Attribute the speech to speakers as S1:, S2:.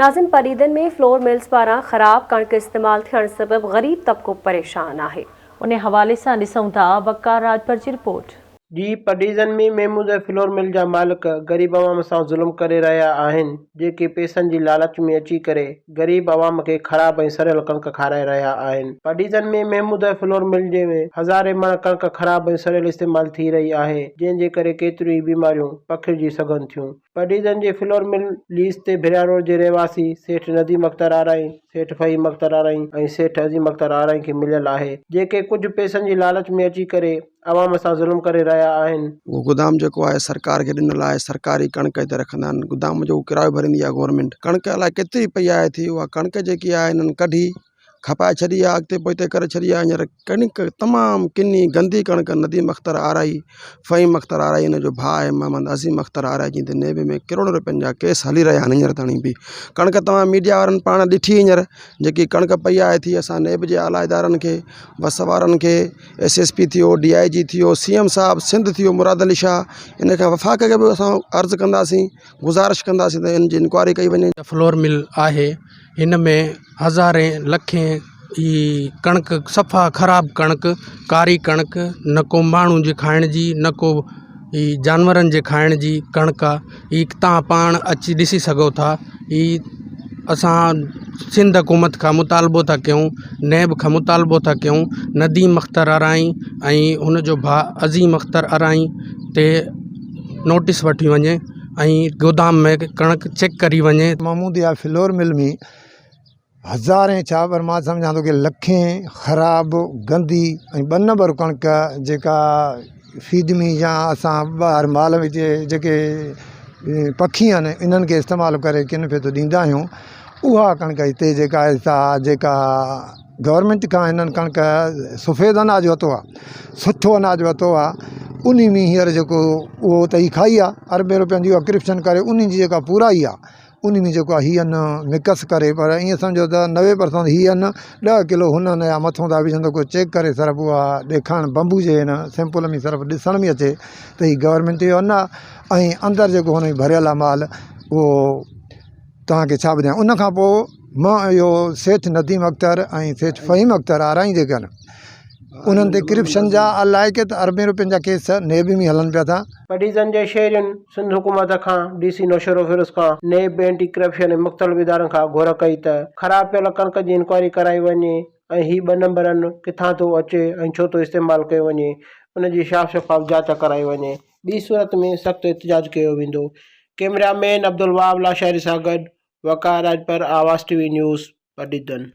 S1: ناظم Padidan ۾ flour mills پاران خراب ڪڻڪ استعمال ٿيڻ سبب غريب طبقو پريشان آهي.
S2: ان حوالي سان ڏسون ٿا وقار راڄپر جي رپورٽ.
S3: جي پڊعيدن ۾ محمود فلور مل جا مالڪ غريب عوام سان ظلم ڪري رهيا آهن جيڪي پئسن جي لالچ ۾ اچي ڪري غريب عوام کي خراب ۽ سڙيل ڪڻڪ کارائي رهيا آهن. پڊعيدن ۾ محمود فلور مل جي ۾ هزارين مڻ ڪڻڪ خراب ۽ سڙيل استعمال ٿي رهي آهي جنهن جي ڪري ڪيتريون ئي بيماريون پکڙجي سگهن ٿيون. پڊعيدن جي فلور مل ليز تي ڀريا روڊ جي رهواسي سيٺ نديم اختر آرائين، سيٺ فهيم اختر آرائين ۽ سيٺ عظيم اختر آرائين کي مليل آهي، جيڪي ڪجهه پئسن جي لالچ ۾ اچي ڪري عوام سان ظلم ڪري رهيا آهن.
S4: اهو گدام جيڪو آهي سرڪار کي ڏنل آهي سرڪاري ڪڻڪ هتي رکندا آهن گدام جو ڪرايو ڀريندي آهي گورنمينٽ ڪڻڪ الائي ڪيتري پئي آهي ٿي اها ڪڻڪ جيڪي آهي هنن ڪڍي کپائي ڇڏي آهي اڳتي پوئتي ڪري ڇڏي آهي هينئر ڪڻڪ تمام ڪني گندي ڪڻڪ نديم اختر آرائي فهيم اختر آرائي هن جو ڀاء آهي محمد عظيم اختر آرائي جنهن تي نيب ۾ ڪروڙ روپين جا ڪيس هلي رهيا آهن هينئر تائين به ڪڻڪ توهان ميڊيا وارن پاڻ ڏٺي هينئر جيڪي ڪڻڪ پئي آهي ٿي اسان نيب جي اعليٰ ادارن کي وس وارن کي ايس ايس پي ٿيو ڊي I جي ٿيو سي ايم صاحب سنڌ ٿيو مراد علي شاهه ان کان وفاق کي به اسان عرض ڪنداسين گذارش ڪنداسين ته ان جي انڪوائري ڪئي وڃي.
S5: فلور مل آهي هن ۾ هزارين لکين هي ڪڻڪ صفا خراب ڪڻڪ ڪاري ڪڻڪ نه ڪو ماڻهو جي کائڻ جي نه ڪو هي جانورن جي کائڻ جي ڪڻڪ آهي هي توهان پاڻ اچي ڏسي سگهو ٿا هي اسان سنڌ حڪومت کان مطالبو ٿا ڪيون نيب کان مطالبو ٿا ڪيون نديم اختر آرائين ۽ هن جو ڀاءُ عظيم اختر آرائين تي نوٽيس وٺي وڃي ۽ گودام ۾ ڪڻڪ چيڪ ڪري وڃي.
S6: محموديه فلور مل ۾ هزارين ڇا پر مان سمجهان ٿو ڪي لکين خراب گندي ۽ ٻه نمبر ڪڻڪ جيڪا فيڊ ۾ يا اسان ٻاهر مال وجهي جيڪي پکي آهن انهن کي استعمال ڪري ڪن کي ته ڏيندا آهيون اها ڪڻڪ هتي جيڪا آهي سا جيڪا گورنمينٽ کان هنن ڪڻڪ سفيد اناج ورتو آهي سٺو اناج ورتو آهي انهي ۾ هينئر جيڪو اهو ته هي کائي ويا اربين روپين جي اها ڪرپشن ڪري انهي جي جيڪا پورائي آهي انهي ۾ جيڪو آهي هي ان مڪس ڪري پر ائين سمجهو ته 90 پرسنٽ هي ان 10 ڪلو هن ان جا مٿو ٿا وجهن ته ڪو چيڪ ڪري صرف اها ڏيکارڻ بمبو جي هن سيمپل ۾ صرف ڏسڻ ۾ اچي ته هي گورنمينٽ جو ان آهي ۽ اندر جيڪو هن ۾ ڀريل آهي مال اهو توهان کي ڇا ٻڌايان ان کان پوء مان اهو سيٺ نديم اختر ۽ سيٺ فهيم اختر آرائين جيڪي آهن انهن تي ڪرپشن جا الائي ڪي ته اربين روپين جا ڪيس نيب ۾ هلن پيا ٿا.
S3: پڊعيدن جي شهرين سنڌ حڪومت کان ڊي سي نوشهروفيروز کان نيب اينٽي ڪرپشن ۽ مختلف ادارن کان گهر ڪئي ته خراب پيل ڪڻڪ جي انڪوائري ڪرائي وڃي ۽ هي ٻه نمبر ان ڪٿان ٿو اچي ۽ ڇو ٿو استعمال ڪيو وڃي ان جي شاف شفاف جاچ ڪرائي وڃي ٻي صورت ۾ سخت احتجاج ڪيو ويندو ڪئميرا مين عبدالوهاب لاشاري سان گڏ Waqar Rajpar, Awaz T V news, Padidan.